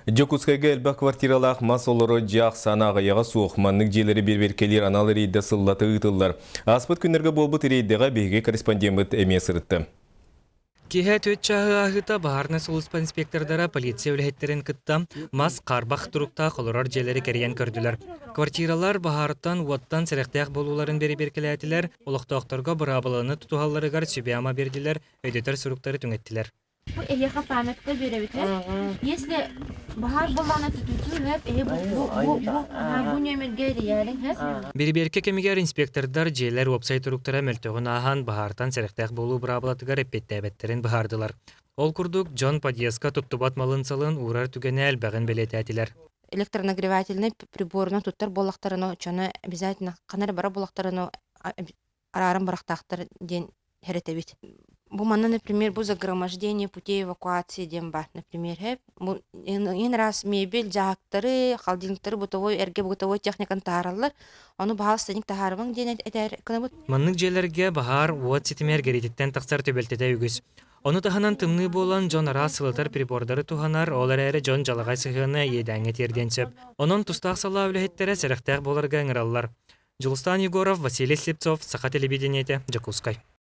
Дьокуускайга элбэх квартиралаах мас олорор дьиэ ахсаана аҕыйаҕа суох. Маннык дьиэлэри бэрэбиэркэлиир анал рейдэ сыллата ыытыллар. Ааспыт күннэргэ буолбут рейдэҕэ биһиги корреспондеммыт эмиэ сырытта. Киэһэ түөрт чааһы ааһыыта баһаарынай сулууспа инспектордара полиция үлэһиттэрин кытта мас хаарбах туруктаах олорор дьиэлэри кэрийэн көрдүлэр. Квартиралар баһаартан, уоттан сэрэхтээх буолууларын бэрэбиэркэлээтилэр, олохтоохторго быраабыланы тутуһалларыгар сүбэ-ама биэрдилэр, өйдөтөр суруктары түҥэттилэр. Бу эһиэхэ памятка биэрэбит Если баһаар буоллаҕына түтүтүү хөп эһи бу бу бу бу нүөмэргэ эрийээриҥ хөп. Бирибиэркэ кэмигэр инспектордар дьиэлэр уопсай туруктара мөлтөҕүн ааһан баһаартан сэрэхтээх буолуу быраабылатыгар эппиэттээбэттэрин быһаардылар. Ол курдук, дьон подъездка туттубат малын-салын уурар түгэнэ элбэҕин бэлиэтээтилэр. Электронагревательнай приборунан туттар буоллахтарына, оччону обязательно ханна эрэ барар буоллахтарына арааран бырахтаахтар диэн сэрэтэбит. Бу манна, например, бу загромождение путей эвакуации диэн баар, например, бу ин раз мебель, дьаһактары, холодильниктары бытовой эргэ бытовой техниканы таһаараллар. Ону баһаалыстаник таһаарымаҥ диэн этэр гынабыт. Маннык дьиэлэргэ баһаар уот ситимэ эргэрититтэн тахсар түбэлтэтэ үгүс. Ону таһынан тымныы буолан дьон араас сылытар прибордары туһанар, ол эрээри дьон дьалаҕай сыһыана иэдээҥҥэ тиэрдиэн сөп. Онон тустаах салаа үлэһиттэрэ сэрэхтээх буоларга ыҥыраллар. Дьулустаан Егоров, Василий Слепцов, Саха телевидениетэ, Дьокуускай.